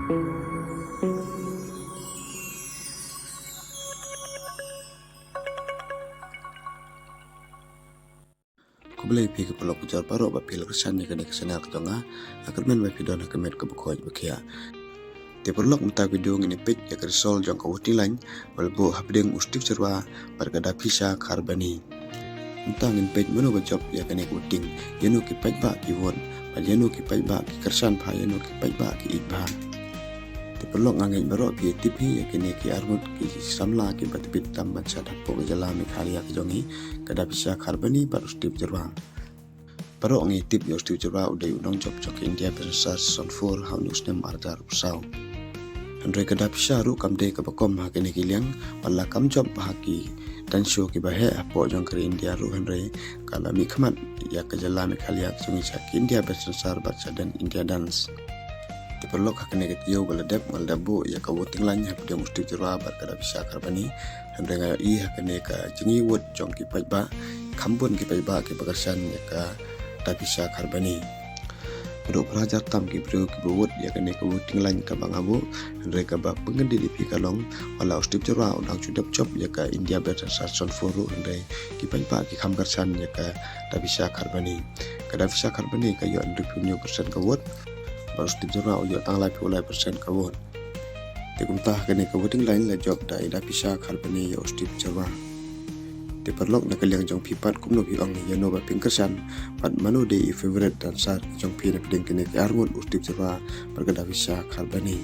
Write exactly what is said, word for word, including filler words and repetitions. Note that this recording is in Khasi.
Khublei phi ki paralok ki jor baroh ba phi la kyrshan ïa kane ka channel ka jong nga. Nga kyrmen ba phi don ha ka met kaba khuid ba khiah. Te paralok, mynta ka video ngin ïa peit ïa ka result jong ka voting line ba la buh hapdeng u Steve Jyrwa bad ka Dabhisha Kharbani. Mynta ngin peit mano ba jop ïa kane ka voting, ïano ki paidbah ki vote bad ïano ki paidbah ki kyrshan bha, ïano ki paidbah ki ïeit bha. Te paralok, nga ngeit baroh phi tip hi ïa kine ki arngut ki samla kiba tbit tam ban shad hapoh ka jylla Meghalaya ka jong ngi, ka Dabhisha Kharbani bad u Steve Jyrwa. Baroh ngi tip ïa u Steve Jyrwa u dei u nongjop jong ka India Best Dancer Season four ha une u snem ar hajar arphew saw. Hynrei ka Dabhisha ruh kam dei kaba kongsan ha kine ki liang, wat la kam jop ha ki dance show kiba heh hapoh jong ka ri India ruh, hynrei ka la mihkhmat ïa ka jylla Meghalaya ka jong ngi sha ki India Best Dancer bad sha Dance India Dance. Te paralok, ha kane ka taïew ba la dep nga la dep buh ïa ka voting line hapdeng u Steve Jyrwa bad ka Dabhisha Kharbani. Hynrei nga ïohi ha kane ka jingïohi vote jong ki paidbah, kham bun ki paidbah kiba kyrshan ïa ka Dabhisha Kharbani. Haduh phra hajar tam ki briew kiba vote ïa kane ka voting line kaba nga buh. Hynrei kaba pynkyndit ïa phi ka long, wat la u Steve Jyrwa u dang shu dep jop ïa ka India Best Dancer Season four ruh, hynrei ki paidbah ki kham kyrshan ïa ka Dabhisha Kharbani. Ka Dabhisha Kharbani ka ïoh hynriewphew hynñiew percent ka vote bad u Steve Jyrwa u ïoh tang laiphew lai percent ka vote. Te kumta ha kane ka voting line la jop da i Dabhisha Kharbani ïa u Steve Jyrwa. Te paralok, na ka liang jong phi pat kumno phi ong, ïano ba phin kyrshan bad mano dei i favourite dancer jong phi na pdeng kine ki arngut, u Steve Jyrwa bad ka Dabhisha Kharbani?